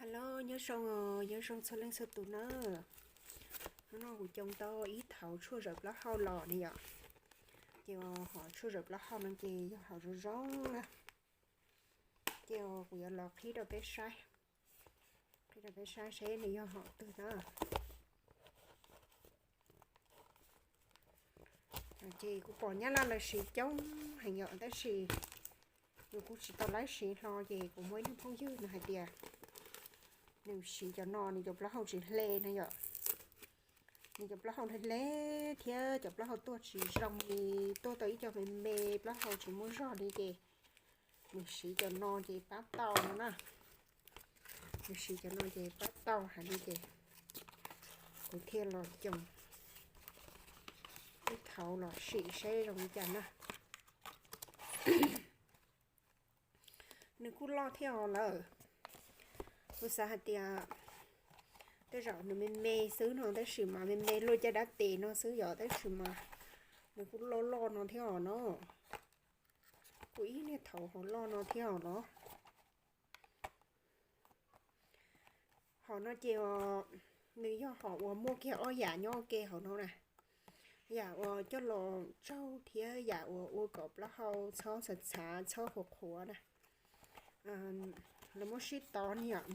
Alo, nyob zoo os, nyob zoo txhua leej txhua tus na. Hnub no kuv coo tau ib thauv tshuaj zawm plaub hau los ne yom. Ces hom tshuaj zawm plaub hau no ces yog hom zoo zoo na. Ces kuv yuav los qhib rau peb saib, qhib rau peb saib seb nws yog hom twg na. Ces kuv pom Nyab Laj lawv siv coob heev yom, tab sis nws kuj tsis tau laib siv hlo, ces kuv muaj ib tug phooj ywg nws hais tias nws siv cov no nws cov plaub hau tsis hle na yom. Nws cov plaub hau hle hle thiab cov plaub hau tuag tsis zoo li, tuag tau ib co me me, plaub hau tsis muaj zog li ces nws siv cov no ces pab tau no na. Nws siv cov no ces pab tau hais li ces kuv thiaj los coo ib thauv los sim seb zoo li cas na. Nws kuj loj thiab os lawm. Kuv xav hais tias tej zaum nws me me xwb no tab sis mas me me luaj caj dab tes no xwb yom, tab sis mas nws kuj loj loj no thiab os no. Kuj ib niag thauv hauv loj no thiab os los. Hom no ces nws yog hom uas muaj kiag ob yam nyob ua ke hauv no na. Yam uas coj los tsaug thiab yam uas ua kom plaub hau txhob txhav txhav txhob qhuav qhuav na. Lawv muab sib tov ne yom.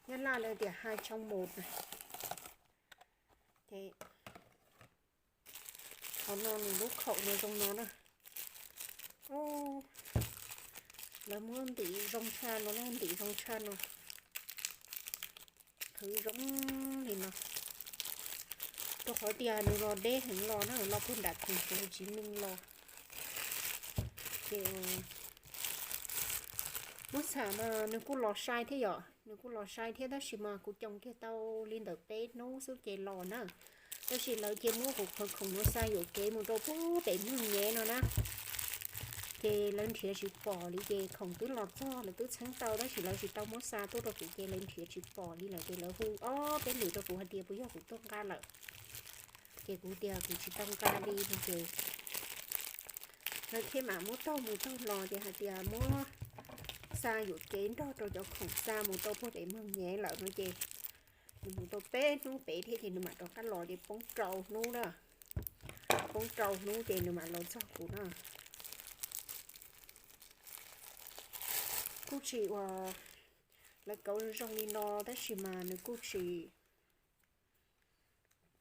Nyab Laj lawv tias hai trong một na. Ces hauv no nws lub khaum no zoo no na. Lawv muab ntim zoo tshaj no, ntim zoo tshaj no. Qhwv zoo li no. Rau qhov tias nws los deb heev los na, los puag nram thành phố Hồ Chí Minh los. Ces muab xam mas nws kuj los sai thiab yom, nws kuj los sai thiab tab sis mas kuv coo kiag tau li ntawm peb hnub xwb ces los na. Tab sis lawv cia muab kuv qhov khoom no xa yuam kev mus rau puag pem Mường Nhé no na. Ces lawv nrhiav tsis pom li ces khoom twb los txog lawv twb txheeb tau tab sis lawv tsis tau muab xa tuaj rau kuv ces lawv nrhiav tsis pom li lawm ces lawv hu ob peb lwm rau kuv hais tias puas yog kuv tuaj nqa lawm. Ces kuv tias kuv tsis tau nqa li no ces lawv thiaj mam muab taug mus taug los ces hais tias muab xa yuam kev nrog rau cov khoom xa mus rau puag pem Mường Nhé lawm no ces nws mus tau peb hnub pem thiab ces nws mam rov qab los ces poob rau hnub na. Poob rau hnub ces nws mam los txog kuv na. Kuj tsis uas lawv kauv zoo li no tab sis mas nws kuj tsis,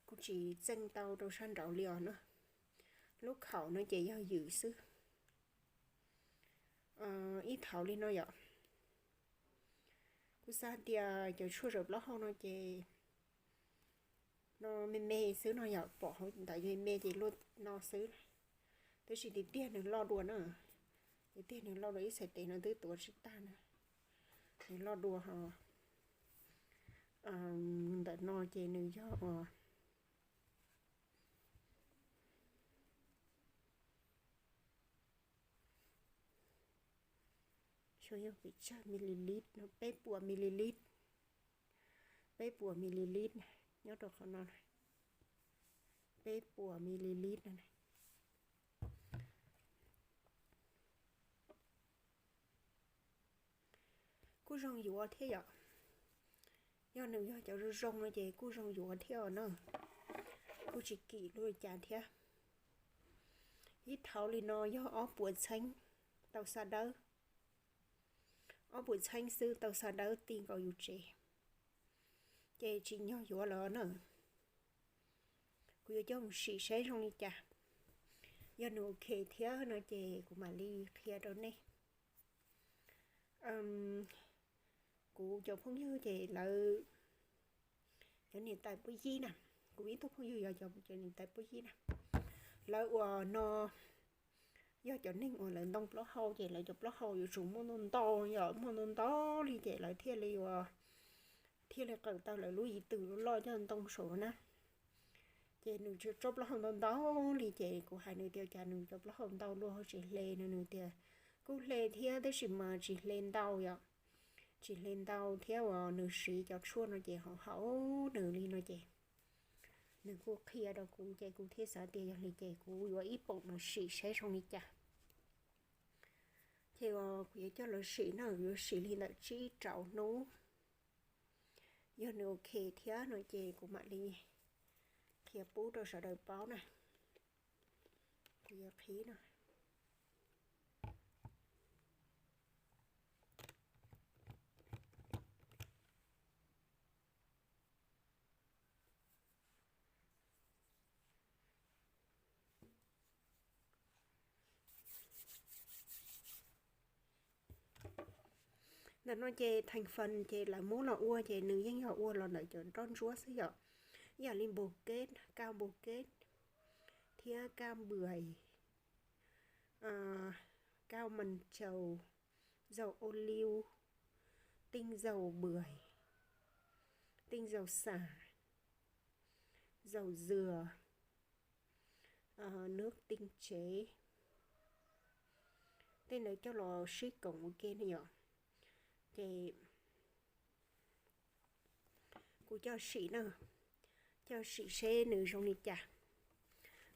kuj tsis txeej tau rau sab nraud li os na. Lub khaum no ces yog ywm xwb. Ib thauv li no yom. Kuv xav tias cov tshuaj zawm plaub hau no ces no me me xwb no yom, pom hauv ntawd me me ces luaj no xwb. Tab sis tiag tiag nws loj dua na. Tiag tiag nws loj dua, ib txhais tes no twb tuav tsis tag na. Nws loj dua ho ntawm no ces nws yog uas xyov yog pes tsawg mililitr no, peb puas mililitr. Peb puas mililitr nyob rau qhov no, peb puas mililitr no. Kuj zoo yuav thiab yom. Yog nws yog cov zoo zoo no ces kuj zoo yuav thiab os na. Kuj tsis kim luaj li cas thiab. Ib thauv li no yog ob puas txheeb tau xa dawb. Ob puas txheeb xwb tau xa dawb ti nkaus yus tsev. Ces tsis nyog yuav lawm na. Kuv yuav coj mus sim saib zoo li cas. Yog nws ok thiab no ces kuv mam li qhia rau nej. Kuv cov phooj ywg ces lawv cov niam tais puab yib na, kuv ib tug phooj ywg yog cov niam tais puab yib na, lawv uas no yog cov neeg uas lawv ntoo plaub hau ces lawv cov plaub hau yuav tsum muaj ntau ntau, yog muaj ntau ntau li ces lawv thiaj li uas thiaj li qawm tau lawv lub yim twm loj loj coj ntoo saum na. Ces nws tso plaub hau ntau ntau li ces kuv hais nws tias cas nws cov plaub hau ntau luaj tsis hle no, nws tias kuj hle thiab tab sis mas tsis hle ntau yom, tsis hle ntau thiab uas nws siv cov tshuaj no ces ho haum nws li no ces nws kuj qhia rau kuv ces kuv thiaj xav tias yog li ces kuv yuav ib poom los sim saib zoo li cas. Ces kuv yuav coj los sim na, yuav sim li ntawm tsib rau hnub. Yog nws ok thiab no ces kuv mam li qhia pub rau sawv daws paub na. Kuv yuav qhib no. Ntawm no ces thành phần ces lawv muab los ua ces nws yeej yog ua los ntawm cov nroj ntsuab xwb yom. Ib yam li bồ kết, cao bồ kết, thiab cao bưởi, cao măng trầu, dầu ô liu, tinh dầu bưởi, tinh dầu sả, dầu dừa, nước tinh chế. Tej ntawd coj los sib koom ua ke ne yom. Ces kuv coj sim na, coj sim seb nws zoo li cas,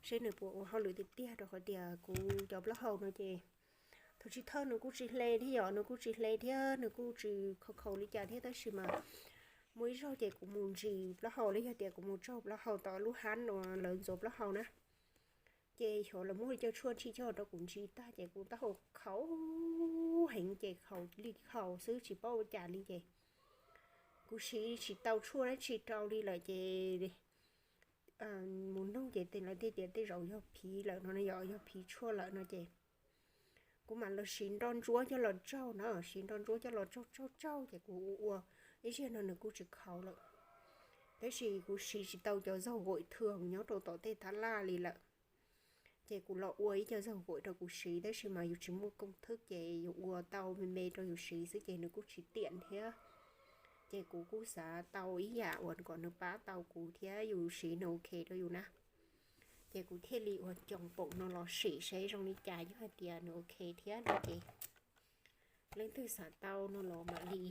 seb nws puas ua hauj lwm tiag tiag, rau qhov tias kuv cov plaub hau no ces thaum chiv thawj nws kuj tsis hle thiab yom, nws kuj tsis hle thiab nws kuj tsis khaus khaus li cas thiab, tab sis mas muaj ib zaug ces kuv mus ntsis plaub hau los yog tias kuv mus tsaug plaub hau tom lub hab uas lawv ntxuav plaub hau na. Ces xyov lawv muab li cov tshuaj tsis coj rau kuv ntsis tag ces kuv taub hau khaus heev ces khaus li khaus xwb tsis paub ua cas li ces kuv siv tsis tau tshuaj dab tsi rau li lawm ces mus nug ces tej lawv thiaj tias tej zaum yog phiv lawm no, yog phiv tshuaj lawm no ces kuv mam los siv nroj ntsuab coj los tsaug na, siv nroj ntsuab coj los tsaug tsaug tsaug ces kuv ua ua ib zaug no nws kuj tsis khaus lawm. Tab sis kuv siv tsis tau cov zaug gauam thwm nyob rau tom tej tab laj li lawm. Ces kuv los ua ib co zaug gauam rau kuv siv, tab sis mas yus tsis muaj công thức ces yus ua tau me me rau yus siv xwb ces nws kuj tsis tiam thiab. Ces kuv kuj xav tau ib yam uas kom nws pab tau kuv thiab yus siv nws ok rau yus na. Ces kuv thiaj li ua coos poom no los sim seb zoo li cas, yog hais tias nws ok thiab no ces leej twg xav tau no los mam li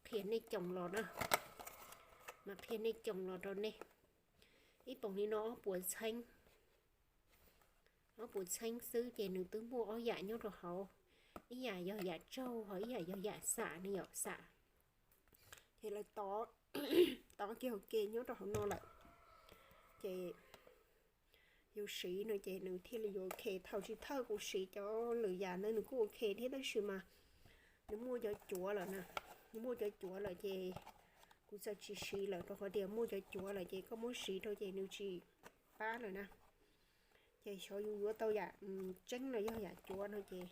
qhia nej coos los na, mam qhia nej coos los rau nej. Ib poom li no ob puas txheeb, ob puas txheeb xwb ces nws twb muaj ob yam nyob rau hauv, ib yam yog yam tsaug ho ib yam yog yam xam ne yom, xam. Ces lawv tov, tov kiag ua ke nyob rau hauv no lawm. Ces yus siv no ces nws thiaj li yuav ok. Thaum chiv thawj kuv siv cov lwm yam ntawd nws kuj ok thiab, tab sis mas nws muaj cov cuav lawm na, nws muaj cov cuav lawm ces kuv txawm tsis siv lawm, rau qhov tias muaj cov cuav lawm ces koj muab siv rau ces nws tsis pab lawm na. Ces xyov yus yuav tau yam tseeb los yog yam cuav no ces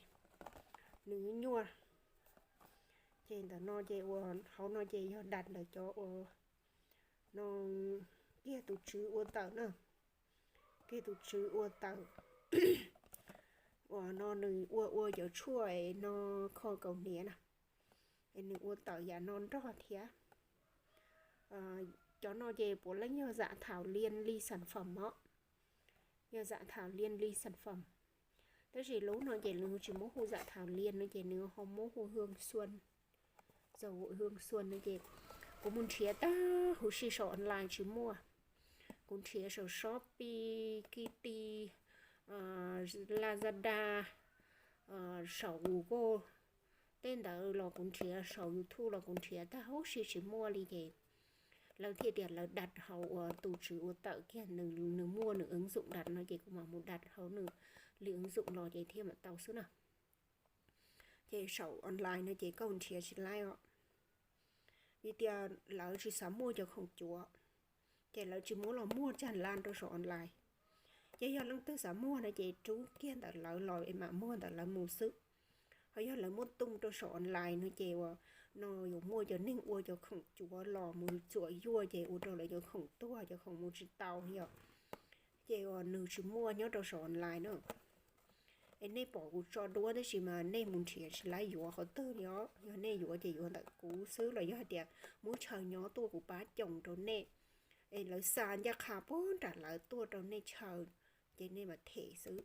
nws nyuaj. Ces ntawm no ces uas hauv no ces yog dam ntawm cov uas no kiag tus tswv ua tawm na, kiag tus tswv ua tawm uas no nws ua ua cov tshuaj no kho kaus hniav na, es nws ua tawm yam no nrog thiab. Cov no ces puav leej yog zam thảo liên ly sản phẩm os, yog zam thảo liên ly sản phẩm. Tab sis lub no ces nws tsis muab hu zam thảo liên no ces nws ho muab hu hương xuân, dầu gội hương xuân no ces kuv mus nrhiav tag huv si saum online tsis muaj. Kuv nrhiav saum Shopee, Kitty, Lazada, saum Google, tej ntawd los kuv nrhiav, saum YouTube los kuv nrhiav tag huv si tsis muaj li ces lawv thiaj tias lawv dam hauv uas tus tswv ua tawm kiag nws muaj nws ứng dụng dam no ces kuv mam mus dam hauv nws li ứng dụng los ces thiaj mam tau xwb na. Ces saum online no ces koj nrhiav tsis laib os, vim tias lawv tsis xav muaj cov khoom cuav, ces lawv tsis muab los muag tsag laj rau saum online. Ces yog leej twg xav muag no ces rub kiag ntawm lawv los es mam muag ntawm lawv mus xwb. Ho yog lawv muab tuaj rau saum online no ces uas no yuav muaj cov neeg ua cov khoom cuav los mus txuam yuaj ces ua rau lawv cov khoom tuag, cov khoom mus tsis tau yom. Ces uas nws tsis muaj nyob rau saum online na. Es nej pom kuv tso duab tab sis mas nej mus nrhiav tsis laib yuav qhov twg li os. Yog nej yuav ces yuav ntawm kuv xwb los yog hais tias muab chaw nyob tuaj kuv pab coos rau nej. Es lawv xa ncaj qha puag nram lawv tuaj rau nej chaw, ces nej mam them xwb.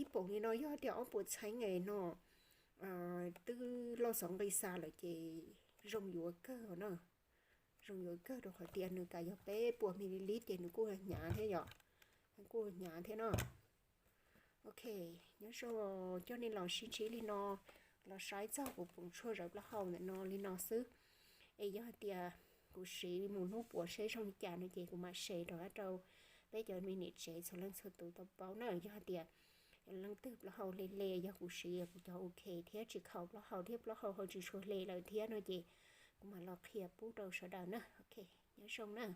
Ib poom li no yog tias ob puas txheeb no twb loj xov nqi xa lawm ces zoo yuav kawg na. Zoo yuav kawg rau qhov tias nws kav yog peb puas mililitr ces nws kuj hnyav thiab yom, kuj hnyav thiab no. Ok, nyob zoo, coj nej los sib ntsib li no, los saib txog kuv poom tshuaj zawv plaub hau ntawm no li no xwb. Es yog tias kuv siv mus hnub puav seb zoo li cas no ces kuv mam share rov qab rau peb cov me niam tsev txhua leej txhua tus tau paub na. Yog tias leej twg plaub hau hle hle, yog kuv siv kuv cov OK thiab tsis khaus plaub hau thiab plaub hau ho tsis tshua hle lawm thiab no ces kuv mam los qhia pub rau sawv daws na. Ok, nyob zoo na.